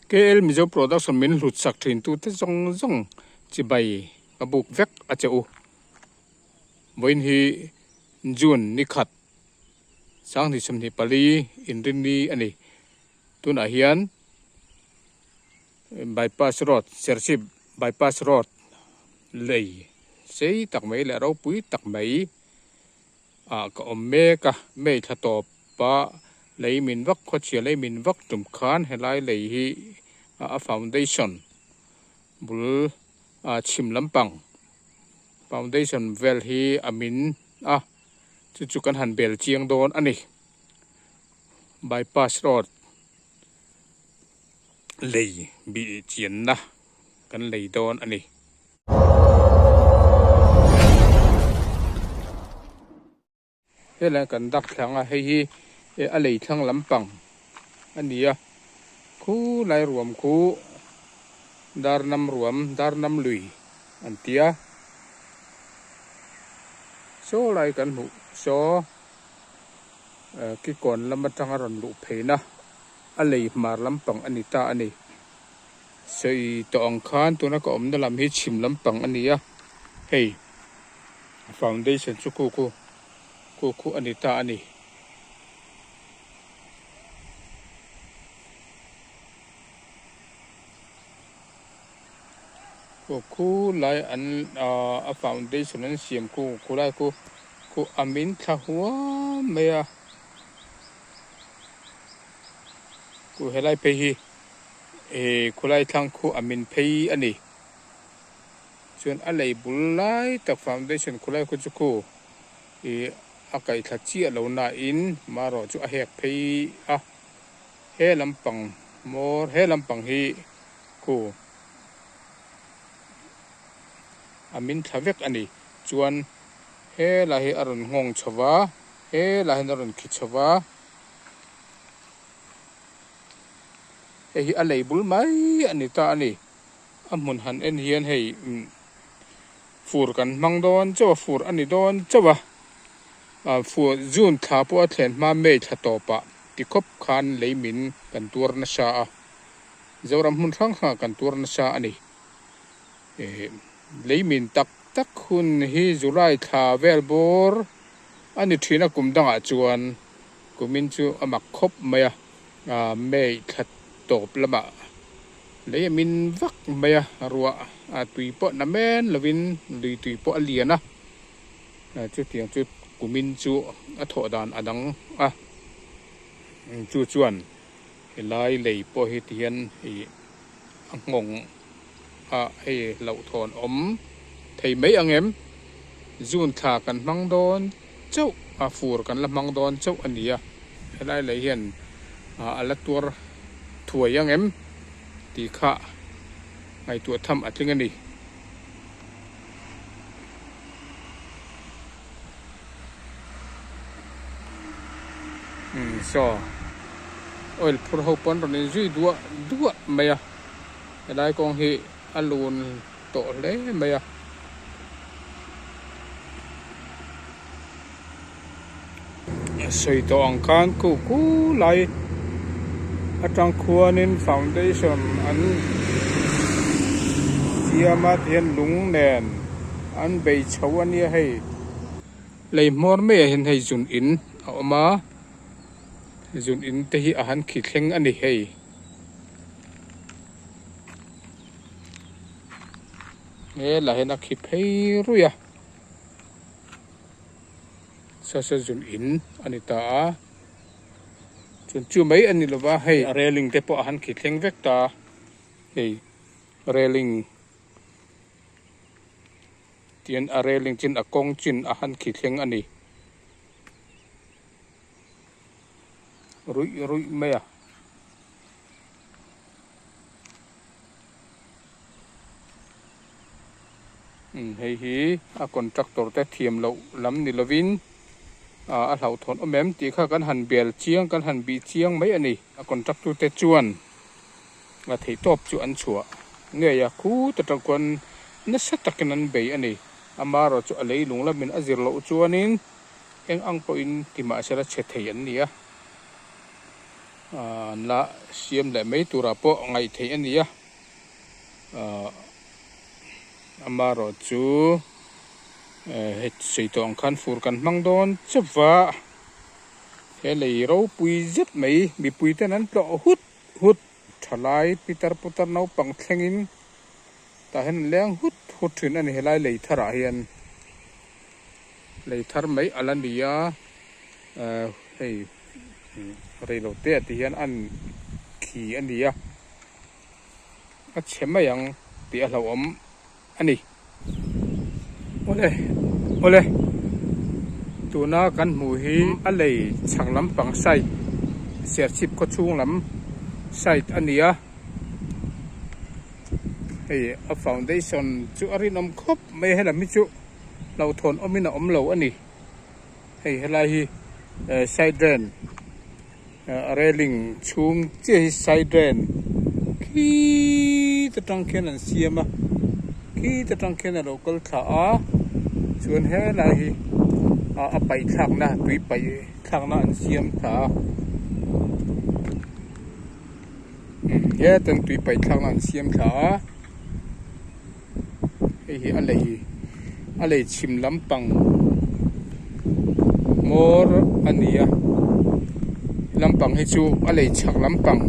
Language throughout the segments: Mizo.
KL Mizo Production min hlut sak thin tute zawng zawng chibai ka buk vek a che u. Vawiin hi June ni khat 2024 inrinni a ni. Tunah hian Bypass Road, Serchhip Bypass Road lei sei tak mai leh ropui tak mai ah ka awm mek a. May thla tawpa lei min vak khawchhia lei min vak tum khan helai lei hi a foundation bul chhim lampang foundation vel hi a min a chu chu kan han bel chiang dawn a ni. Bypass Road lei bih chianna kan lei dawn a ni. Helai kan dak thlang a, hei hi a lei thlang lampang a ni a, khulai ruam khu Darnam ruam, Darnam lui an ti a, saw lai kan hmuh saw kikawn lam atanga rawn luh pheina a lei hmar lampang a ni ta a ni. Sawi tawh ang khan tuna ka awmna lam hi chhim lampang a ni a, hei foundation chu khu khu khu khu a ni ta a ni. Khu khu lai an ah a foundation an siam khu khu lai khu khu a min thla huam mai a, khu helai phei hi. Ehh khawlai thlang khu a min phei a ni. Chuan a lei bul lai tak foundation khawlai khu chu khu ih a kaih thla chiah lo nain marawh chu a hek phei a. He lampang hmawr he lampang hi khu a min thla vek a ni. Chuan he lai hi a rawn nghawng chho va, he lai hian a rawn khi chho va. Hei hi a lei bul mai a ni ta a ni. A hmun han en hian hei fur kan hmang dawn chauh a, fur a ni dawn chauh a. Ah fur June thla pawh a thlen hma May thla tawpah ti khawp khan lei min kan tuar nasa a. Zoram hmun hrang hrangah kan tuar nasa a ni. Eh lei min tak tak hun hi July thla vel bawr a ni thin a kum dangah chuan. Kumin chu a mak khawp mai a, May thla tawp lamah lei a min vak mai a, ruah tui pawh na men lovin lui tui pawh a lian a, chutiang chu kumin chu a thawh dan a dang a, chu chuan helai lei pawh hi tihian hei a nghawng a hei hlauhthawn awm thei mai ang em? June thla kan hmang dawn chauh a fur kan la hmang dawn chauh a ni a, helai lei hian a la tuar thuai ang em tih kha ngaihtuah tham a tling a ni. Umm saw oil phur ho pawn rawn inzui duah duah mai a, helai kawng hi a lun tawh hle mai a. Sawi tawh ang khan ku ku lai atang khuanin foundation an siam a tihian lung nen an bei chho a nia hei. Lei hmawr maiah hian hei zun in a awm a, zun in te hi a han khi thleng a ni hei. He lah hian a khi phei ruih a saw saw zun in a ni ta a chuan chu mai a ni lo va hei railing te pawh a han khi thleng vek ta hei railing tian a railing chin a kawng chin a han khi thleng a ni ruih ruih mai a. Hei hi a contractor te thiam loh lam ni lovin ah a hlauhthawn awm em tih kha kan han bel chiang kan han bih chiang mai a ni. A contractor te chuan a theihtawp chu an chhuah ngei a, khut atang khuan nasa takin an bei a ni. Amaherawh chu a leilung lamin a zir loh chuanin eng ang pawhin ti mahsela chhe thei an ni a. An la siam leh mai turah pawh ngaih theih a ni a, ahh amaherawh chu hei sawi tawh ang khan fur kan hmang dawn chauh va, he lei ropui zet mai mipui ten an tlawh hut hut thalai pitar putar naupang thlengin tah hian an leng hut hut thin a ni helai lei tharah hian lei thar mai a la ni a ahh hei. Reilo te ah ti hian an khi a ni a, a chhe mai ang tih a hlauhawm a ni. Awle awle tuna kan hmuh hi a lei chhak lampang side Serchhip khaw chhung lam side a ni a, hei a foundation chu a rinawm khawp mai a helam hi chu hlauhthawn awmin a awm lo a ni. Hei helai hi side drain railing chhung chiah hi side drain khii ta tang khian an siam a khii ta tang khian a lo kal thla a chuan helai hi a paih thlakna tui paih thlakna an siam thla a hetan tui paih thlakna an siam thla a. Hei hi a lei a lei chhim lampang hmawr a ni a lampang hi chu a lei chhak lampang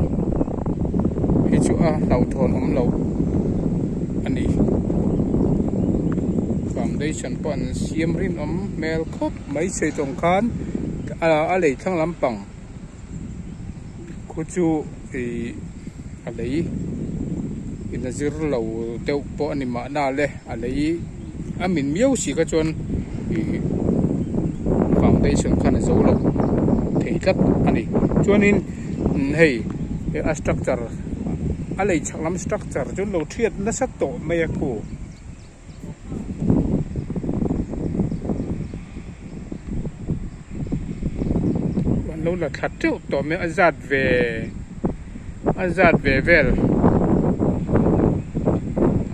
hi chu a hlauhthawn awm loh a ni foundation pawh an siam rinawm hmel khawp mai chei tawng khan a lei thlang lampang. Khu chu ih a lei in a zir lo deuh pawh a ni mahna le a lei a min miau si kha chuan ih foundation khan a zo lo thei tlat a ni chuanin hei a structure a lei chhak lam structure chu an lo thiat nasa tawh mai a khu. An lo la thla teuh tawh mai a zat ve a zat ve vel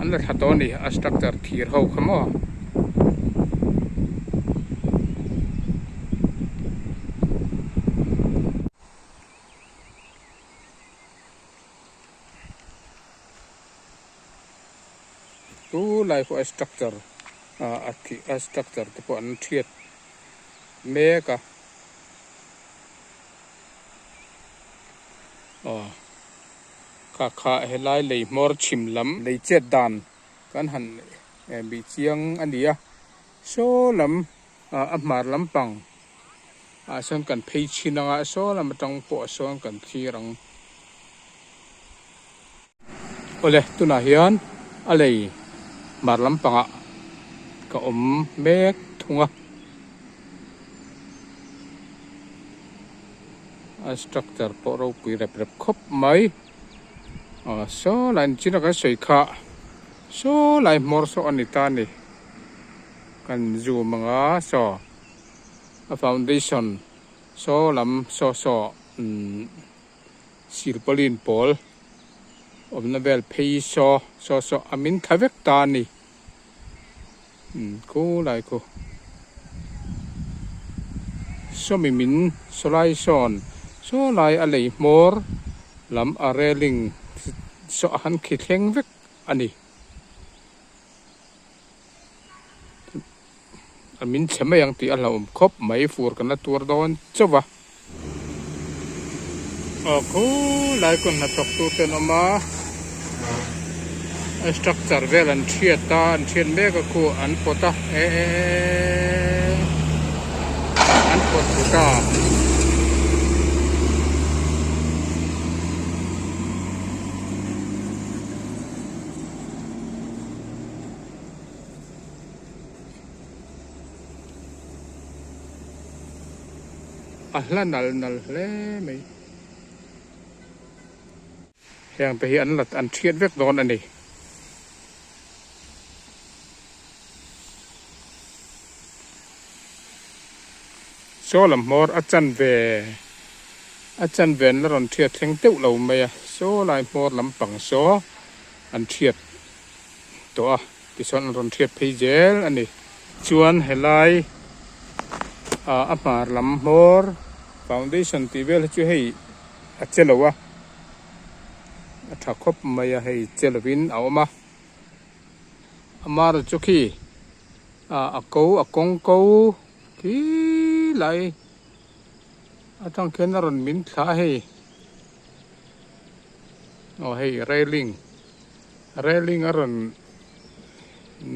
an la thla tawh a ni a structure thir ho kha maw. Chu lai pawh a structure ah a thih a structure te pawh an thiat mek a aw kha kha helai lei hmawr chhim lam lei chet dan kan han bih chiang a ni a saw lam ah a hmar lampang ah sawn kan phei chhin anga saw lam atang pawh sawn kan thlir ang. Awle tunah hian a lei mar lampangah ka awm mek thung a a structure pawh ropui rep rep khawp mai aw saw lai chin a kan sawi kha saw lai hmawr saw a ni ta a ni kan zoom ang a saw a foundation saw lam saw saw umm. Silpaulin pawl awmna vel phei saw saw saw a min thla vek ta a ni umm khulai khu sawmi min saw lai sawn saw lai a lei hmawr lam a railing saw a han khi thleng vek a ni a min chhe mai ang tih a hlauhawm khawp mai fur kan la tuar dawn chauh a. Aw khulai kawn hnathawk tu te an awm a a structure vel an thiat a an thiat mek a khu an pawt a eeeeee an pawt thlu ta. A hla nal nal hle mai. Heng te hi an la an thiat vek dawn a ni. Saw lam hmawr a chan ve a chan ve an la rawn thiat thleng teuh lo mai a, saw lai hmawr lampang saw an thiat tawh a. Tichuan an rawn hriat phei zel a ni. Chuan helai ah a hmar lam hmawr foundation tih vel hi chu hei a che lo a a tha khawp mai a hei che lovin a awm a amaherawhchu chu khi ah a ko a kawng ko khi lai atang khian a rawn min thla a hei aw hei railing railing a rawn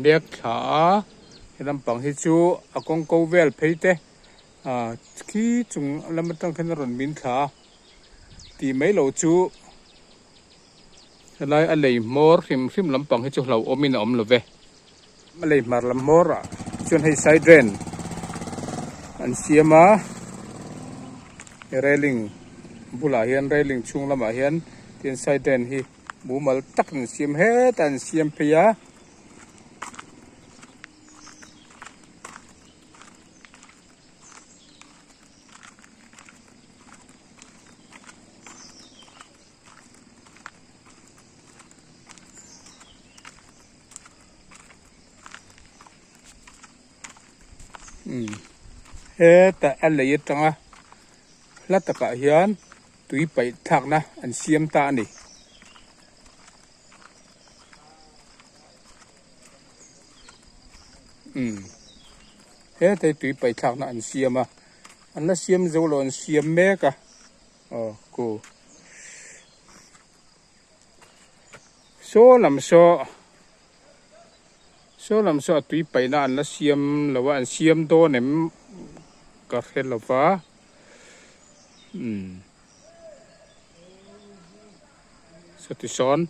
nek thla a he lampang hi chu a kawng ko vel phei te ah khi chung lam atang khian a rawn min thla a tih mai loh chu helai a lei hmawr hrim hrim lampang hi chu hlauhawm in a awm lo ve a lei hmar lam hmawr ah chuan hei side drain an siam a railing bulah hian railing chhung lamah hian tin side drain hi mumal tak an siam hetah an siam phei a. Hetah a lei atanga hla takah hian tui paih thlakna an siam ta a ni. Umm hetah hi tui paih thlakna an siam a an la siam zo lo an siam mek a aw ku saw lam saw saw lam saw a tui paihna an la siam lo a an siam dawn em ka hre lo va umm sawti sawn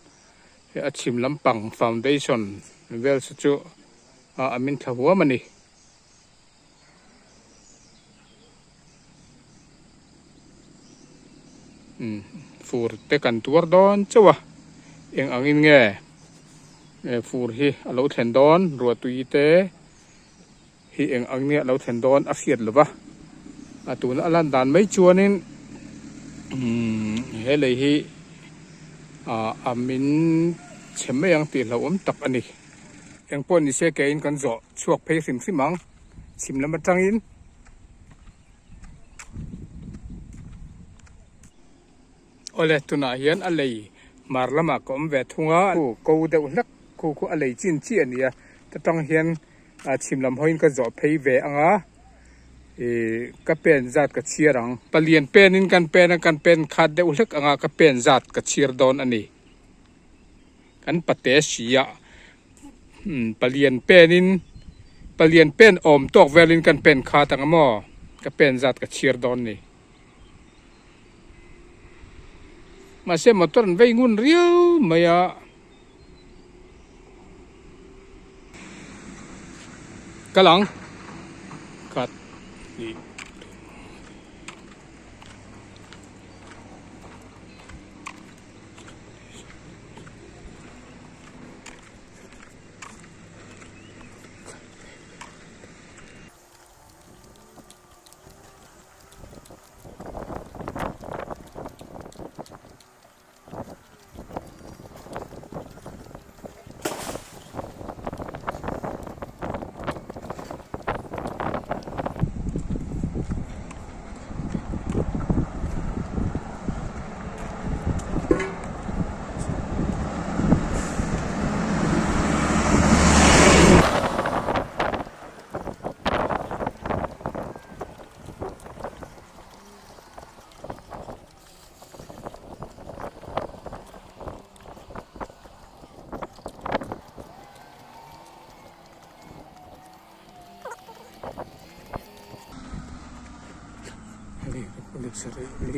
he a chhim lampang foundation vel saw chu a min thla huam a ni. Umm fur te kan tuar dawn chauh a eng angin nge fur hi a lo thlen dawn ruahtui te hi eng ang nge a lo thlen dawn a hriat lo va a tuna a lan dan mai chuanin umm he lei hi ah a min chhe mai ang tih hlauhawm tak a ni. Eng pawh ni se keiin kan zawh chhuak phei hrim hrim ang chhim lam atangin. Awle tunah hian a lei hmar lamah ka awm ve thung a, khu ko deuh hlek khu khu a lei chin chi a ni a, ta tang hian chhim lam hawiin ka zawh phei ve ang a, ih ka pen zat ka chhiar ang. Palian penin kan pen a, kan pen khat deuh hlek ang a, ka pen zat ka chhiar dawn a ni. Kan pate si a palian penin palian pen awm tawk velin kan pen khat ang maw ka pen zat ka chhiar dawn ni mahse motor an vei ngun riau mai a. Kal ang khat hnih.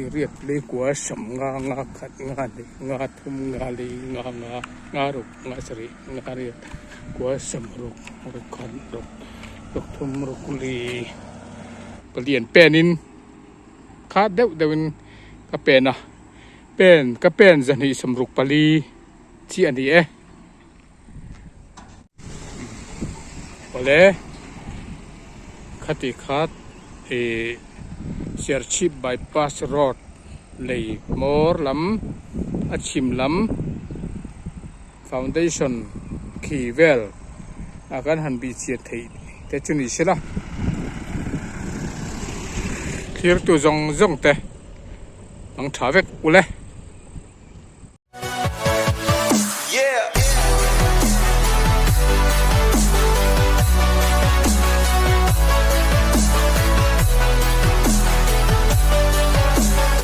Riat lei kua sam nga nga khat nga hnih nga thum nga li nga nga nga ruk nga sarih nga riat kua sam ruk ruk khat ruk ruk thum ruk li palian pen in kha deuh deuh in ka pen a pen ka pen zahnih sawmruk pali chiah a ni e. Awle khati khat ih Serchhip bypass road lei hmawr lam a chhim lam foundation khi vel a kan han bih chhiat theih te chu ni sela thlir tu zawng zawng te. Mang tha vek ule.